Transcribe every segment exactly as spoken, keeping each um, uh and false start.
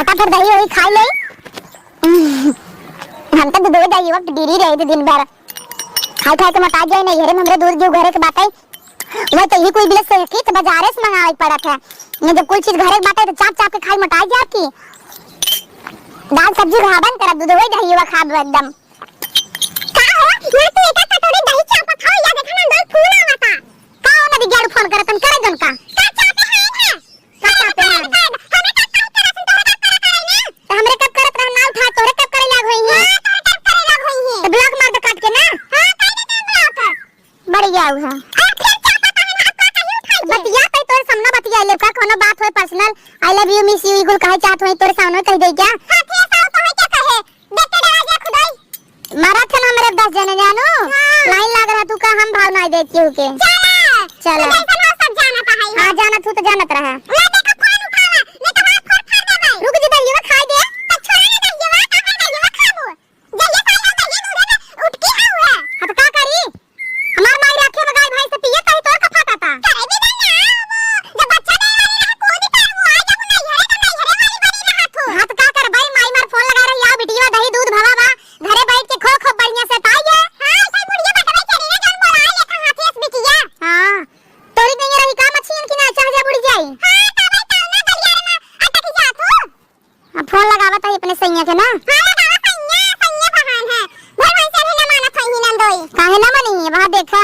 फटाफट दही वही खाई ले। हम तो दूध दही वक्त गिरी रही थी दिन भर। खाई खाई के मोटा जाए नहीं, घरे में हमरे दूध घी घरे के बात है। वह तो ही कोई बिले से की तो बाजारे से मंगावे के पड़त है। ये जब कुल चीज घरे के बात है तो चाप चाप के खाई मोटा जाए की। दाल सब्जी खाबन करब, दूध वही दही वही खाब एकदम। का हो? यहाँ तू एक कटोरी दही चापत हो, या देखा ना, अंदर फूल आवता। का हो, नदी गेड़ू फोन करत, हम करे जन का? का चापे हैं, हैं? का चापे हैं? हमरे का चापे करत, तोहरे का करे करे ना? तो हमरे कब करत रह, ना उठा, तोहरे कब करे लाग होई है? हाँ, तोहरे कब करे लाग होई है? तो block मार दे काट के ना। हाँ, कर दे block। बढ़िया हुआ। अरे, फिर चापा काहे ना, अब का कहीं उठाई है? बतिया तई तोरे सामने बतिया ले, का कोनो बात होए personal, I love you, miss you, ई कुल कहे चाहत होई, तोरे सामने कह दे क्या? हाँ, फिर साहब, तो है क्या कहे? देख के डरा गया खुदाई। मारा थे ना हमरे दस जने जानू। हाँ। Line लाग रहा, तू का हम भाव नाई देती हूँ के। चला। चला। तू जैसन हो सब जानत है। हाँ, जानत हूँ तो जानत रहा। ला देखा फोन उठावा, नहीं तो हाथ फोड़ फाड़ देबे। रुक जी, दहिया खाई दे। तो छोड़ा ना दहिया, कहाँ दहिया खाबू? जहिया साल हो, तहिया दूधे में उठकी है हुआ। हाँ, तो का करी? हमार माई राखे में गाय भैंस से पिए, तही तोर का फाटा था। करे भी नहीं ना, वो जब बच्चा नहीं वाली रहा, कोई भी पर वो आ जब नहीं हरे, तो नहीं हरे वाली बनी रहा तू। हाँ, तो का करबै, माई मार फोन लगा रही, आओ बिटिया, दही दूध भवा बा, घरे बैठ के खो, खो बढ़िया से ताई है। हाँ, ऐसा बुढ़िया बटवे चली ना, जौन बोला लेखा हाथे से बिटिया। हाँ, तोरी नहीं रही का मछियन की ना, चाह जा बुढ़ जाई। हाँ, तब है, तब ना गलियारे में अटक जा तू। अब फोन लगावत है अपने सैया के ना। हाँ, लगावा सैया, सैया बहान है। भगवान से भी ना मानत होई ही नंदोई। काहे ना मानी है? वहाँ देखा,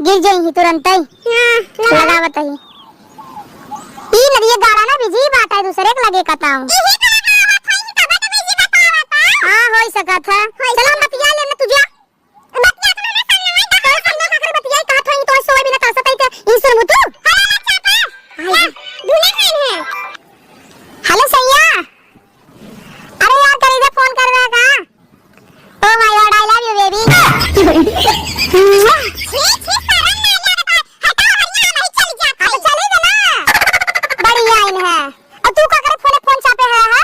गिर जाई ही तुरंत ही। हाँ, लगावा। लगावत ही। ई नदिया गाड़ा ना बिजी बात है, दूसरे के लगे कताऊं। इही तो लगावत होई ही, तबे तो बिजी बतावत है। हाँ, होई सकत है। होई चलो, हम सकत बतिया लेना, तू जा। बतिया तो मैंने सामने में कहा, सामने में आकर बतिया, कहा था, "ई तो सोए बिना तरसत है, ई सुनबू तू?" अरे, अच्छा, तो? हाँ, क्या? धुने खान है। Hello, सैया। अरे यार, करेजा फोन कर रहा का? Oh my God, I love you, baby। छी, छी, शर्म नहीं आता। हटाओ, हरिया, नहीं चली जाती। अब चली जा ना। बड़ी आइन है। और तू का करे फोन, फोन चापे है, है?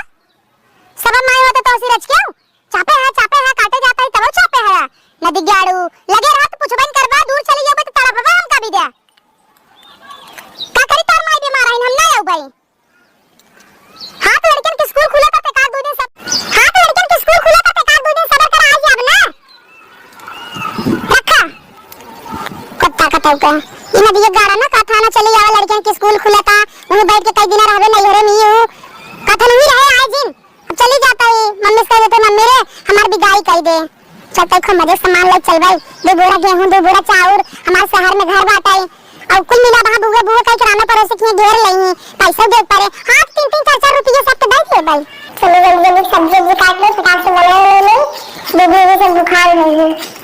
सब माई होते तो उसी रच क्यों? चापे है, चापे है, काटे जाता है, तबो चापे है। नदी ग्याड़ू, लगे रहा तो पूछबे न करबा, दूर चली जाबे तो तड़पबे हमका भी दे। का करी तोर माई बीमार है, हम ना आऊ भाई। हाँ, तो लड़कन के स्कूल खुला था, एकाध दो दिन सब, हाँ, तो लड़कन के स्कूल खुला था, एकाध दो दिन सबर कर, आ जाब ना। रखा। कुत्ता कतऊ का। ई नदिया गाड़ा ना, का थाना चली आवा, लड़कन के स्कूल खुला था, वहीं बैठ के कई दिन रहबे नैहरे में ही हूँ। कथन हुई रहे आए जिन। अब चली जाता ही, मम्मी से कह देते, "मम्मी रे, हमार बिगाई कई दे।" चलते खूब मजे से सामान ले चल भाई, दो बोरा गेहूं, दो बोरा चाउर, हमार शहर में घर बाटे, और कुल मिला वहाँ बुआ, बुआ कह के राना पड़ोसी के घेर लेही, पैसा दे पड़े, हाँ, तीन तीन चार चार रुपये सबके दे दिए भाई। चलो जल्दी जल्दी सब्जी उब्जी काट लो, फटाक से बना लो, लो, दीदी, दीदी सब बुखार हो गई है।